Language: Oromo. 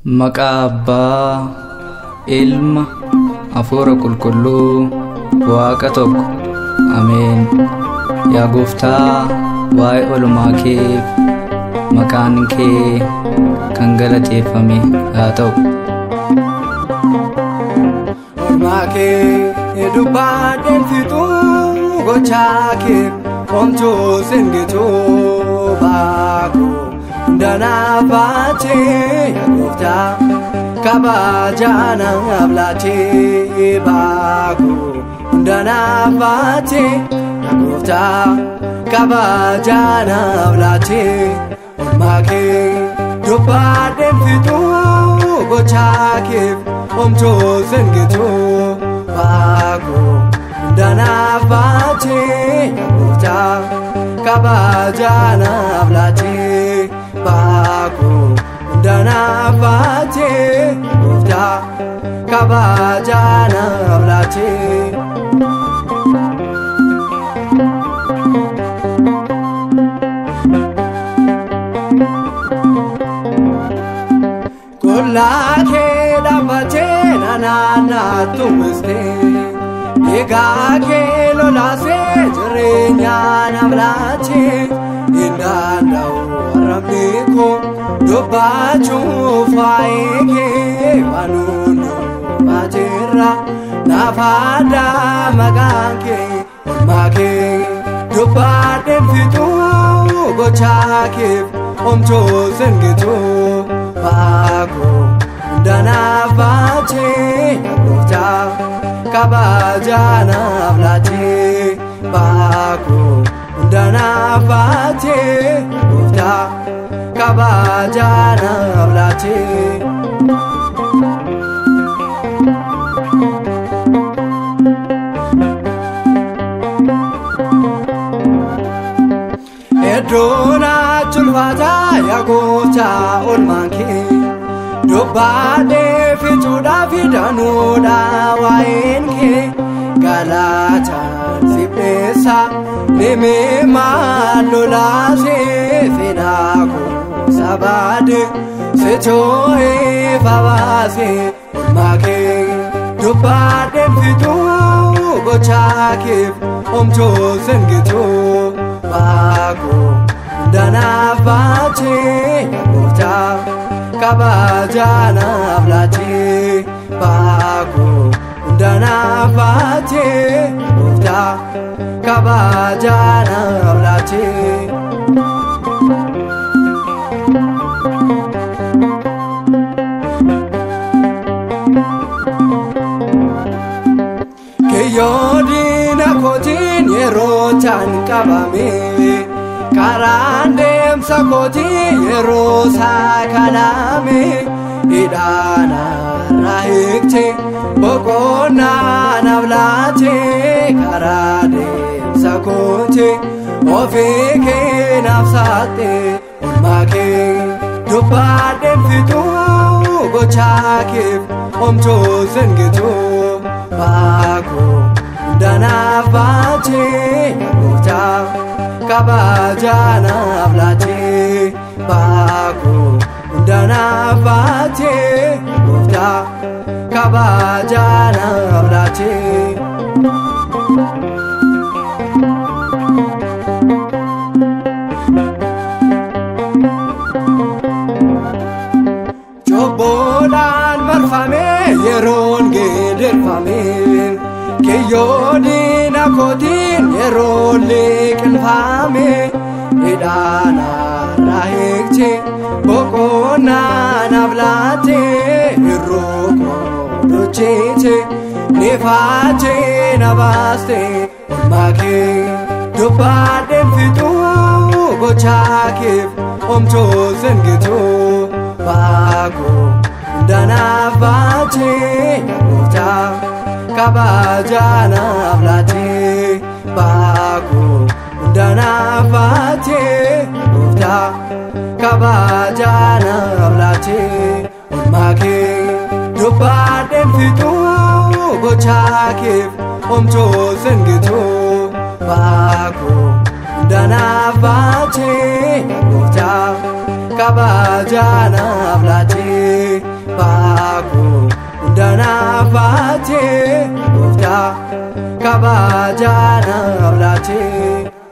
Maqaa Abbaa, Ilma, Hafuura Qulqulluu, Waaqa tokko. Ameen. Yaa Gooftaa, waa'ee oolmaa keef maqaan kee kan galateeffame haa ta'u. Oolmaa kee dubbadheen fixuu gochaa kee homtuu singituu baakuu hundanaaf baachee yaa gooftaa kabajaa naaf laachee baakuu hundanaaf baachee yaa gooftaa kabajaa naaf laachee oolmaa kee dubbadheen fixuu gochaa keef homtuu singituu baakuu hundanaaf baachee yaa gooftaa kabajaa naaf laachee baakuu hundanaaf baachee yaa gooftaa kabajaa naaf laachee. Qullaa kee dhaabbatee naannaa tuwwistee dhiigaa kee lolaasee jireenya naaf laachee hin danda'u haramni koo dubbachuuf waa'ee kee waan hundumaa jira naaf adda maqaan kee oolmaa kee dubbadheen fixuu gochaa keef homtuu singituu baakuu hundanaaf baachee yaa gooftaa kabajaa naaf laachee baakuu hundanaaf baachee yaa gooftaa kabajaa naaf laachee. Iddoo naatti ulfaataa yaa gooftaa oolmaan kee dubbadhee fixuudhaaf danuudha waa'een kee galataan si dheessa dhimimmaan lolaasee seenaa koo sabaade sichoo'ee fabaasee oolmaa kee dubbadheen fixuu gochaa keef homtuu singituu baakuu hundanaaf baachee yaa gooftaa kabajaa naaf laachee baakuu hundanaaf baachee yaa gooftaa kabajaa naaf laachee. Kiyyoo diina kootiin yeroo taan qabame karaan deemsa kootii yeroo saakalame hidhaanarraa hiikte boqonnaa naaf laatee karaa deemsa kootii ofii kee naaf saaxee oolmaa kee dubbadheen fixuu gochaa keef homtuu singituu baakuu hundanaaf baachee yaa gooftaa kabajaa naaf laachee baakuu hundanaaf baachee yaa gooftaa kabajaa naaf laachee. Cubbuudhaan marfamee yeroon geeddarfame kiyyoo diina kootiin yeroo liqinfame hidhaanarraa hiikte boqonnaa naaf laatee irruu koo ducheete nifaatee na baaste oolmaa kee dubbadheen fixuu gochaa keef homtuu singituu baakuu hundanaaf baachee yaa gooftaa kabajaa naaf laachee baakuu hundanaaf baachee yaa gooftaa kabajaa naaf laachee oolmaa kee dubbadheen fixuu gochaa keef homtuu singituu baakuu hundanaaf baachee yaa gooftaa kabajaa naaf laachee. Qofaatti gooftaa kabajaa naaf laate.